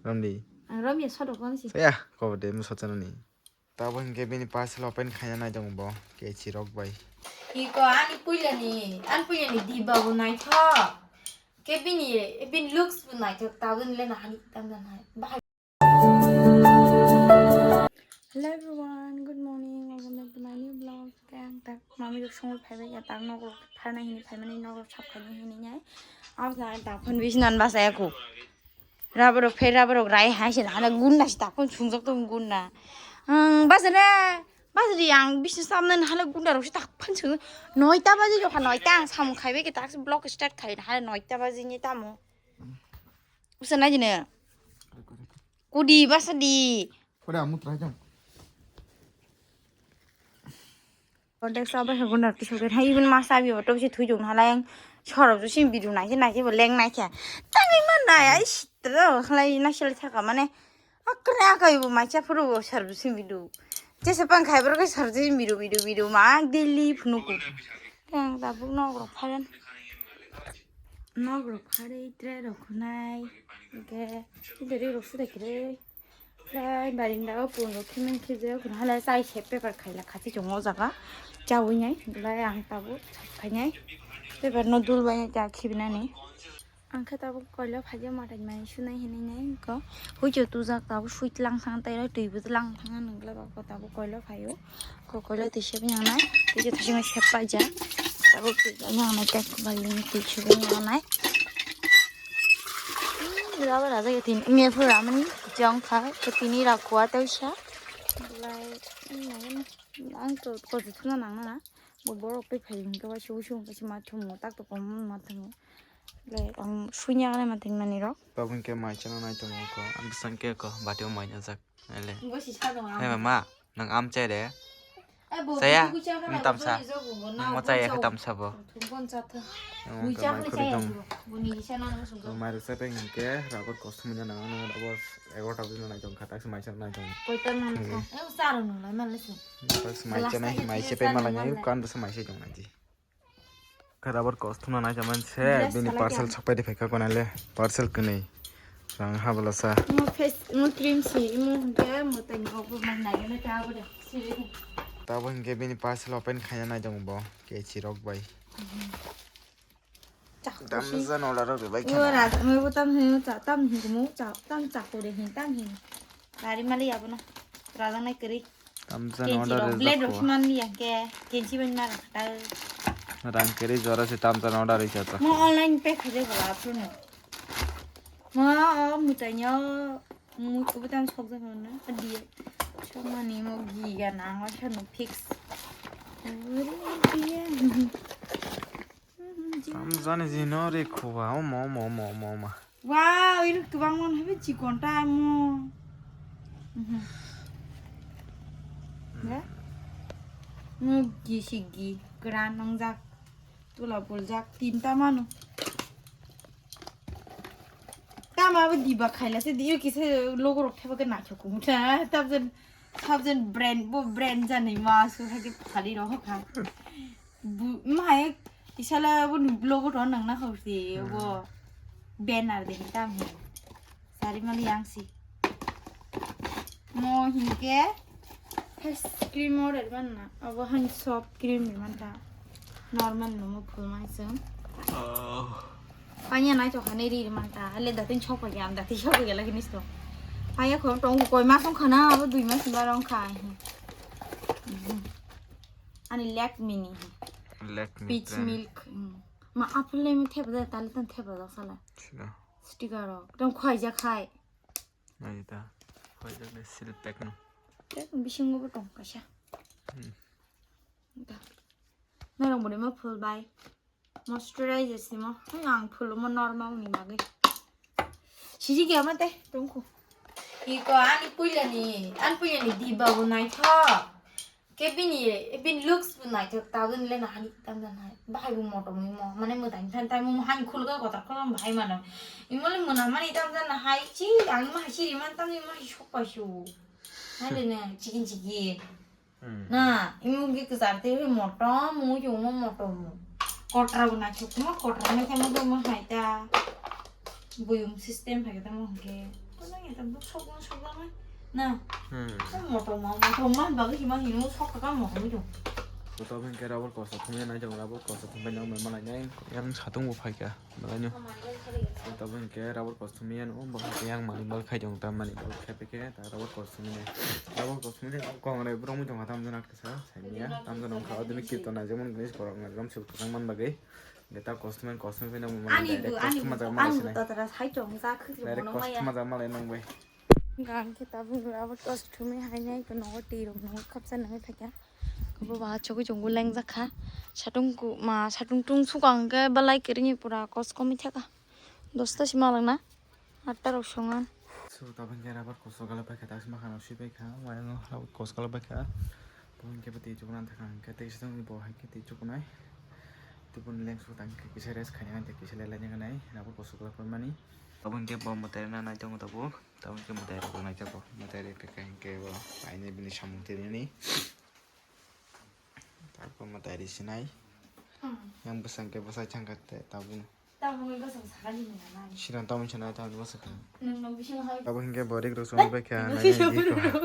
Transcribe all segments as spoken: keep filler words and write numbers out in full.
Romdi. Ang romya sodok wangsi. Saya, kobode mo sochano ni. Tabo hinkhe bini parcel open khaina nai tongo bo, kechirok bai. Iko ani puilani, ani puilani diba bo naithok. Ke bini, bini looks bo naithok, tabun le na hani tamdan hai. Bahai. Hello everyone, good morning, welcome back to my new vlog. Tang tak mami rok songwi phaibai ya, tak nogo pharnai hini phaimani nogo sap khaini hini nai. Aw sa tak phone bisi nan basa ya ku. Raborok phe raborok rai hai se hana gunda se tak phone sungjak tong gunda. Ang basa na, basa di ang bisi samna hana gunda rok se tak phone sung. Noita baji jokha noita ang samung khaibai ke tak vlog start khai hana noita baji ni tamo. Usa na jine. Kudi basa di. Kudi amu try jang. Context abo hai guna kisu ke hai even masa bi oto bisi thui jong halai ang sorok jo sim bidu nai nai bo leng nai khe. Tangi man nai ai sitra halai na sel thaka mane akre akai bo mai cha phuru bo sar jo sim bidu. Jese pang khai bro ke sar jo sim bidu bidu bidu ma daily phunu ku. Tang tabuk nok rok pharen. Nok rok phare tre rok nai. Ke deri rok sura kre. Lai baring dago pun rok khiming khibjak, hwnwi hala chai se paper khaila khati chongo o jaga. Chawi nai, lai ang tabuk khainai. Paper no dul bai ta khibinani. Ang khe tabuk koilo phaikhe mwtai mai sunai hinwi nai ko. Huicho tujak tabuk sui tlang thang tai twi bo tlang thang nang glak ko tabuk koilo phaio. Kokola twi sep yang nai, twi twi sep paja. Tabuk twi yang nai kek baling twi sep yang nai. Raba raja ya tin, me pura mani jong kha, ke tini ra kuwa tau sha. Lai, ang to ko thuna nang na. Bo borok pe phai hingke wa shu shu ke ma thum tak to kom ma thum. Lai, ang sunya nai ma tin mani rok. Tabuk ke mai chana nai tong ko, ang sangke ko, bati mai na jak. Ele. Bo si sa dong. Hai mama, nang am chai de. Saya, nang tamsa. Nang mo chai ya tamsa bo. Mai rok sa teng ke, rabar kostum nya nang nang rabar egarota bujina nai tong kha, tak se mai sa nai tong. Koi ta nang ko. Eh, sa ro nang lai man le se. Tak se mai sa nai, mai se pe ma lai nai, kan se mai se tong nai di. Khe rabar kos thumna nai tongmani se bini parcel sokpai de phaikha konale parcel kwnwi rang habla sa. Mo face mo cream si mo hwnkhe mo tani hok bo man nai gana ta bo de. Tabo hwnkhe bini parcel open khaina nai tongo bo kechirok bai. Tamjani order rok bai khana. Mo bo tam hin tam hin mo tam chakore hin tam hin. Gari mali abono. Rajaknai kwrwi. Tamjani order rijak blade rok kho. Rok siman liya ke. Kensi ban mar khatai. Rang kwrwi jora se tamjani order rijak to. Mo online pay khaijak bwla aphuru no. Mo o mwtai no. Mo kubutan sokjak no. Adiye. Sokmani mo giga nang o sano fix. Uri diye. Tamjani jino ri khuba omo omo omo omo omo. Wow, ini kwbang mon habi chikon ta mo. Mhm. Ya? Mo gi si gi gran nongjak. Tula puljak tinta mano. Tama bo diba khaila se diyo kisa logo rok theba ke nacho kumta. Tabjen tabjen brand bo brand jani ma su hagi phali rok kha. Bu-, mahai, isala bo ni vlog o to nang na khausi, bo banner de hinta mo. Sari mali yang si. Mo hinke face cream order man na. Abo han soft cream ni man ta. Normal no mo phul mai sung. Panya nai chokha nei ri man ta. Ale datin chokha ya, datin chokha ya lagi nisto. Paya khom tong koi ma song khana, abo dui mas ba rong kha. Ani Lakme ni. Lakme Peach brand. Milk. Mm. Ma apple le mi thep da, tali tan thep da sala. Sida. Sticker rok. Tong khoi ja khai. Nai ta. Khoi ja le seal pack no. Te bisingo bo tong kaisa. Hmm. Da. Nai rong bo ma phul bai. Moisturizer simo. Ang phul mo normal ni bagwi. Siji gya mate tongkhu. Iko ani puilani, ani puilani diba bo naithok. Ke bini, bini looks bo naithok, tabun le nahani tamdan hai. Bahai bo motom mo, mane mwtai than tai mo hani khulga kotor khulga bahai mano. Imo le mwnamani tamdan hai chi, ang ma hai siri man tamni mo hai sokpa su. Hai le ne chikin chikin. Hmm. Na, imo ge kwchar te ri motom, mo yo mo motom. Kotra bo na chukma, kotra na khe mo mo hai ta. Buyung system hai ta mo ke. Sokno, sokno, na. Hmm. Motom, motom, man bagwi hima hino sok ka motom ido. Koto bangke rubber kosto thumya nai jong rubber kosto thumya nang mai malai nai. Yang satung bo phaika. Malaino. Tabuk hingke rubber kosom ya no, bo hingke yang mani bal khai jong ta mani bal khai peke ta rubber kosom ya. Rubber kosom ya kong re bro mu jong tam jana kasa sai ya tam jana kha odini kirtona jemon gnes korok na jom sub thang man bagai. Geta kosom kosom pe na mo mani direct kosom ma jang mani sinai. Direct kosom ma jang mani nang bai. Gang kita bung rubber kosom thumi hai nai ko nogo twi rok nogo khapsa nang phaika. Bo ba chogwi chongo lengjak kha. Satung ku ma satung tung sukang khe belai kwrwngni pura kos komwi thaka. Dosta si malak na. Atta rok songan. So tabang khe rubber koso gala paikha tak sima khana sui paikha. Wayang rubber kos gala paikha. Tabang khe bati chukuna thaka hingkhe tei sitong bo hai khe tei chukunai. Tubun leng su tang khe kisa rest khaina hingkhe kisa lelai nai rubber koso gala paimani. Tabang khe bo mwtai rwna nai tongo tabuk. Tabang khe mwtai rok nai jago. Mwtai rok khe hingkhe bo kainwi bini samung twi rwni. Tarpor mwtai ri sinai. Hmm. Yang bwsang khe bwsai thangkha te tabukno. Tabukno bwsang sakani nwngnai. Siran tamoni sanai tabukno bwsakha. Nwng nok bisingo hai. Tabuk hinkhe bodik rok chumui paikha, nini diko.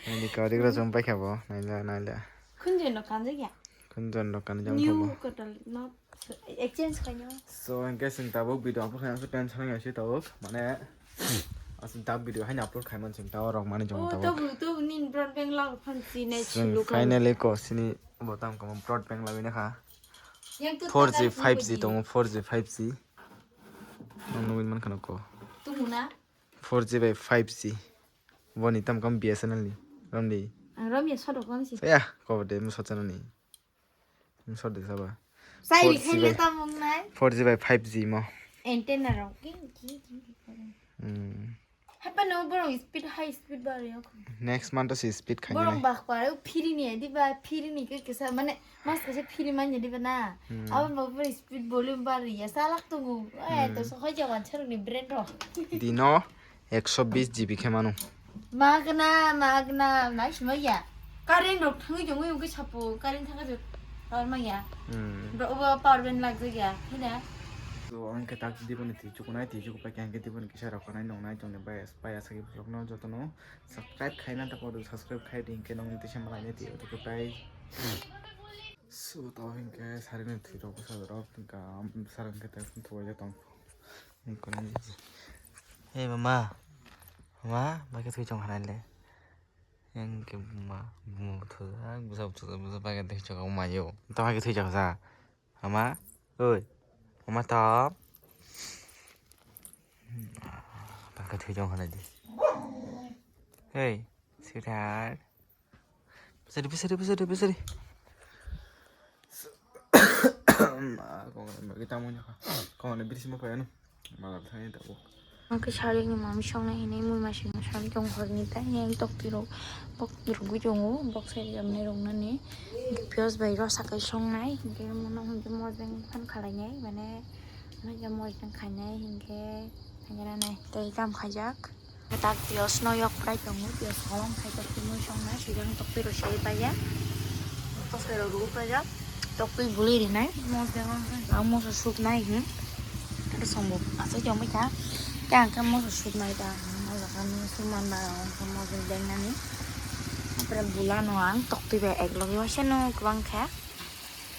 Nini kodik rok chumui paikha bo, naila, naila. Khunjoi no kanjakya. Khunjoi no kanjak. New kotor no. Exchange khaino. So, hingke chwng tabuk video upload khaina se tension wngya se tabuk. Mane, aswk dak video haino upload khaimani chwng tabuk rok mani jong tabuk. Oh, tabuk, tabuk nini broadband lak phan si nai chwng sulu kha. Finally ko sini bo tam kamo broadband lagwi nakha. Yang tu four G, tata five G tongo, four G, five G. Nang nugwi mankha no ko. Tumuna? Four G bai five G. Boni tam kam B S N L ni. Romdi. Ang romya sodok bang si. Saya, ko de mo sochana ni. Sor de saba. Sai four G khaina bai, tamung nai. Four G bai five G mo. Antenna rok. Ki, ki, ki, ki, ki. Hmm. Hapa no borong speed, high speed bar yok. Next month to si speed khaina. Borong bak pare, phiri ni di ba, phiri ni ke kisa, mane, mas kisa phiri manya di ba na. Hmm. Abo ba borong speed volume bar ya, salak tungu. Eh, to so khoi jawan charok ni brand ro. Dino. Ekso bis G B khe mano. Magna, magna, nai sima ya. Current rok thangwi tongwi wngkhe sapo, current thangkhe je power manya. Hmm. Bro, obo power bank lagjakya, hina. So, ang khe tak diboni twi chukunai, twi chukupai khe ang khe diboni kisa rok khanai nongnai tongni bai, bai asagi vlogno jotono subscribe khaina ta kodu, subscribe khai di hinkhe nongni tisa malainai twi, oto khe bai. So, to hinkhe sarigni thwi rok bwsa rok, hinkhe, um, sarigni khe tong thwk tong. Hey mama, mama, bai khe thwi chong hanai le. Yang khe buma, buma buthu jak, bwsa buthu jak, bwsa bai khe thwi chong mayo. To bai khe thwi chong sa. Mama, oi, mama to. Bai khe thwi chong hanai di. Hey, sweetheart. Besari, besari, besari, besari. Ma, kong ni bagi tamu nya. Kong ni bisi mo payano. Malam thani tabu. Ang khe sari ni mami song na hinui mui masi no sari tong hor ni tai yang tok piro bok rugui tongo bok sai jam nai rong nani. Pios bai ro sakai song nai hingke mono hingke mojang phan khalai nai mane mojang khainai hingke thangira nai tei kam khaijak. Tak pios no yok prai tongo, pios kolom khai tok twi mui song nai, swijak tok twi rw swi paijak, tok twi rw rw paijak, tok twi bwlwi rinai, mos de mos de, ang moso suk nai hin, tei song bo aswk tong bai kha, tei ang khe moso suk nai ta, o jaga no suk man ba, ang khe mos de deng nani, apre bwla no ang tok twi bai ek logi waisa no kwbang kha.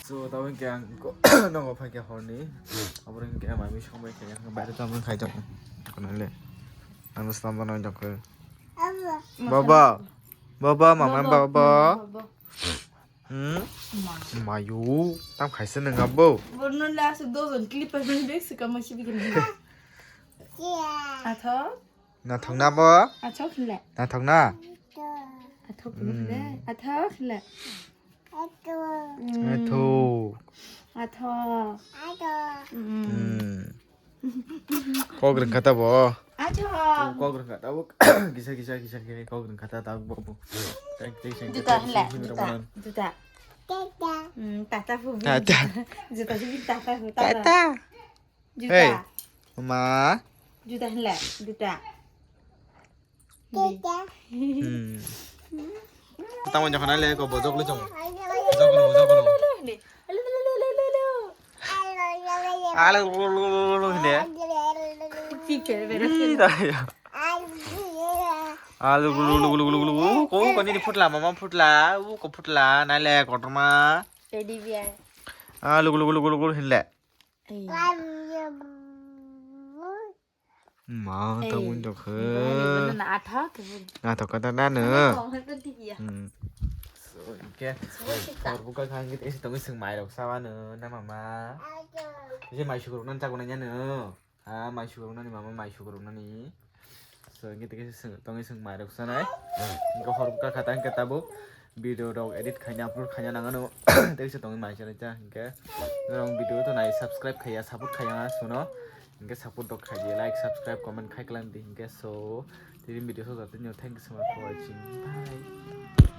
So, tabuk hingke ang ko-, nogo phaikha horni. Aboro hingke mami songbai khe, ang baire tabuk khai tongo. Kono le. Ang slam bono jokhe. Baba. Baba, mama, baba. Hmm? Mayu, tam khaise nang abo. Borno le asu dojon clip pa bek sika ma sibi gini. Atho? Nathok na bo? Atho khle. Nathok na? Atho khle. Atho khle. Atho. Atho. Hmm. Kok rwng kha ta bo? Atho. Kok rwng kha ta bo? Kisa, kisa, kisa, kisa kok rwng kha ta ta bo bo. Juta hwnle, juta, juta. Hmm, tata fu. Tata. Juta si tata fu, tata. Tata. Juta. Hey, ma. Juta hwnle, juta. Hmm. Tamo jokon ale ko bojok le jong. Jok lo, jok lo. Ale lo lo lo lo lo. Ale lo lo lo lo lo hine. Ih, dah ya. Ah, lugu, lugu, lugu, lugu, lugu, lugu. Ko, ko nini phutla, mama phutla, u ko phutla, naile kotorma. Teddy bear. Ah, lugu, lugu, lugu, lugu, hinle. Ei. Ma, ei, ta mun jok he. Ni bono na athok ke bun. Athok kata na no. Kong he pun tiki ya. Hmm. So, ke. Semua kita. Hor buka khang kita isi tongi seng mai rok sawa no, na mama. Isi mai sukur nan chakuna nya no. Ah, mai sukruknani mama, mai sukruknani. So, hingke tei kaisa swng, tongwi swng mai rok sanai. Hingke hor bwkha kha ta hingke tabuk video rok edit khaina, upload khaina nangano. Tei kaisa tongwi mai sanai cha hingke. Norok video to nai subscribe khaiya, support khaiya suno. Hingke support rok khaidi, like, subscribe, comment khai klang di hingke. So, tini video so jatini, thank you so much for watching. Bye.